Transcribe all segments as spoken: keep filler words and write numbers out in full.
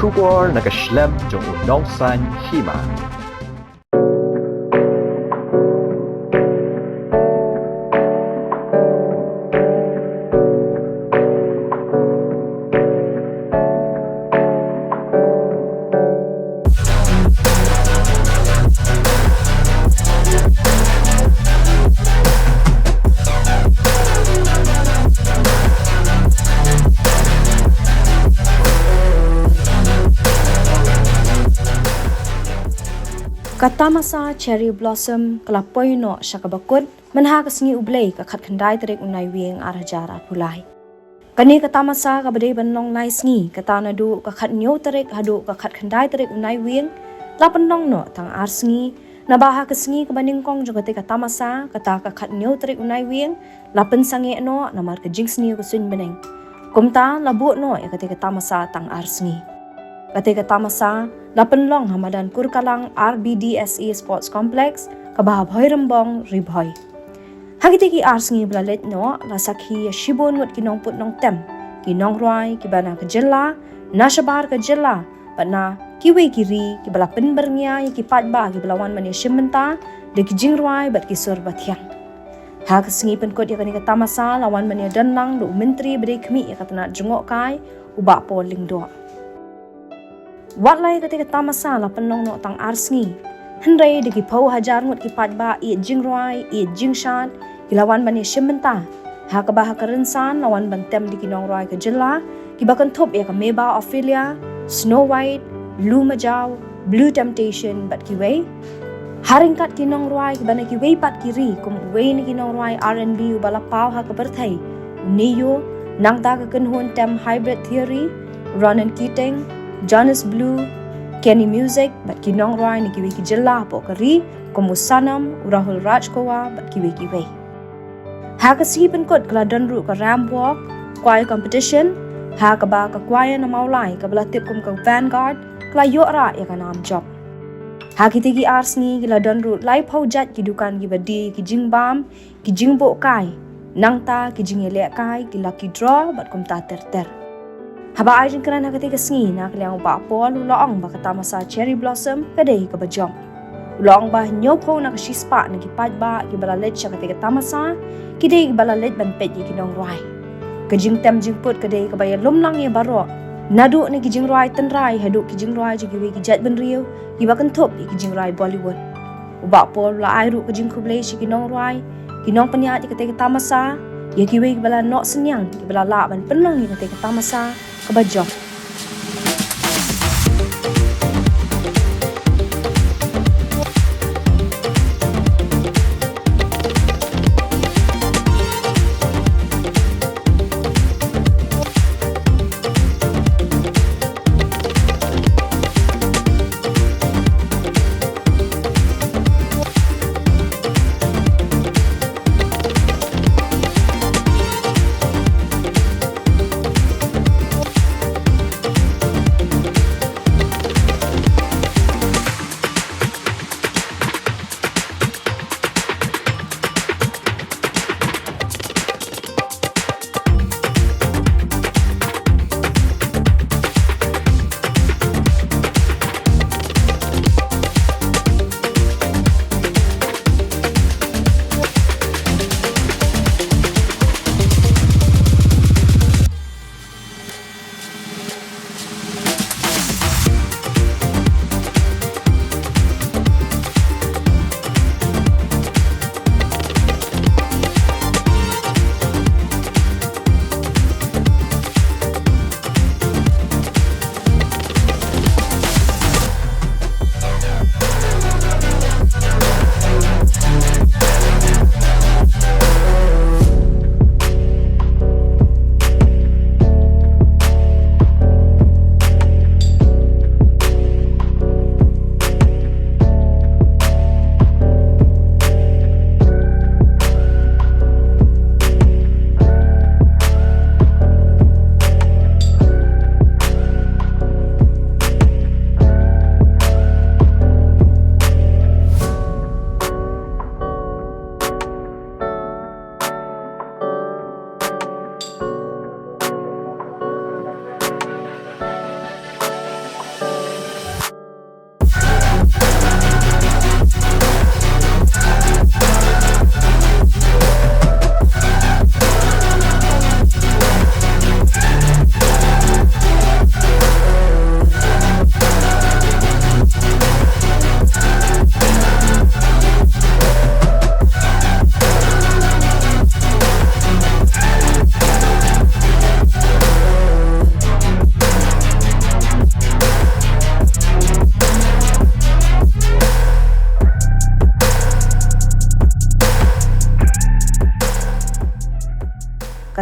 Khubor na ka shlem jong u nongsan hima. Ka tamasa Cherry Blossom ka la poi noh sha kaba kut mynha ka sngi U Blei ka khatkhyndai tarik u Naiwieng ar hajar arphew lai. Kane ka tamasa kaba dei ban long lai sngi, kata naduh ka khathynñiew tarik haduh ka khatkhyndai tarik u Naiwieng, la pynlong noh tang ar sngi, naba ha ka sngi kaba nyngkong jong kata ka tamasa, kata ka khathynñiew tarik u Naiwieng, la pynsangeh noh namar ka jingsniew ka suiñ bneng. Kumta la buh noh ïa kata ka tamasa tang ar sngi. Kata ka tamasa la pynlong ha madan Kurkalang R B D S A Sports Complex, kaba ha Bhoirymbong, Ri Bhoi. Ha kita ki ar sngi ba la leit noh, la sakhi ïa shibun ngut ki nongput nongtem, ki nongrwai kiba na ka jylla, na shabar ka jylla, bad na kiwei ki ri kiba la pynbyrngia ïa ki paidbah kiba la wan ban ïashim bynta da ki jingrwai bad ki sur bathiang. Ha ka sngi pynkut ïa kane ka tamasa la wan ban ïadon lang da u Myntri ba dei khmih ïa ka tnat jngohkai, u Bah Paul Lyngdoh. Wat la ïa kata ka tamasa la pynlong noh tang ar sngi, hynrei da ki phew hajar ngut ki paidbah ïeit jingrwai, ïeit jingshad, ki la wan ban ïashim bynta. Ha kaba ha ka rynsan la wan ban tem da ki nongrwai ka jylla, kiba kynthup ïa ka Meba Ophelia, Snow White, Lu Majaw, Blue Temptation, bad kiwei. Ha ryngkat ki nongrwai kiba na kiwei pat ki ri, kum uwei na ki nongrwai R and B uba la paw ha ka pyrthei, u Neyo, nangta ka kynhun tem Hybrid Theory, Ronan Keating, Jonas Blue, Kenny Music, bad ki nongrwai na kiwei ki jylla hapoh ka ri, kum u Sanam, u Rahul Rajkhowa, bad kiwei kiwei. Ha ka sngi pynkut ka la don ruh ka ramp walk, choir competition, ha kaba ka choir na Mawlai kaba la tip kum ka Vanguard, ka la ïoh rah ïa ka nam jop. Ha kita ki ar sngi ki la don ruh laiphew jait ki dukan kiba die ki jingbam, ki jingbuh kai, nangta ki jingïalehkai, ki lucky draw, bad kumta ter ter. Haba ai jingkren ha kata ka sngi na ka liang u Bah Paul u la ong ba ka tamasa Cherry Blossom ka dei kaba jop. U la ong ba hynñiewphew na ka shispah na ki paidbah kiba la leit sha kata ka tamasa, ki dei kiba la leit ban peit ïa ki nongrwai. Ka jingtem jingput ka dei kaba ïalum lang ïa baroh, naduh na ki jingrwai tynrai haduh ki jingrwai jong kiwei ki jaitbynriew, kiba kynthup ïa ki jingrwai Bollywood. U Bah Paul u la ai ruh ka jingkhublei sha ki nongrwai, ki nongpynïaid ïa kata ka tamasa, ïa kiwei kiba la noh synñiang, kiba la lah ban pynlong ïa kata ka tamasa kaba jop.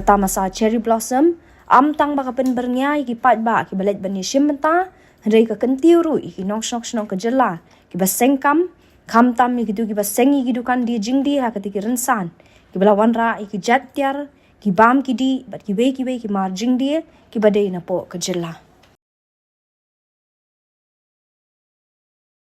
Tamasa Cherry Blossom, ym tang ba ka pynbyrngia ïa ki paidbah kiba leit ban ïashim bynta, hynrei ka kyntiew ruh ïa ki nongshnong shnong ka jylla kiba seng kam, khamtam ïa kito kiba seng ïa ki dukan die jingdie ha katei ka rynsan, kiba la wanrah ïa ki jait tiar, ki bam ki dih bad kiwei kiwei ki mar jingdie kiba dei napoh ka jylla.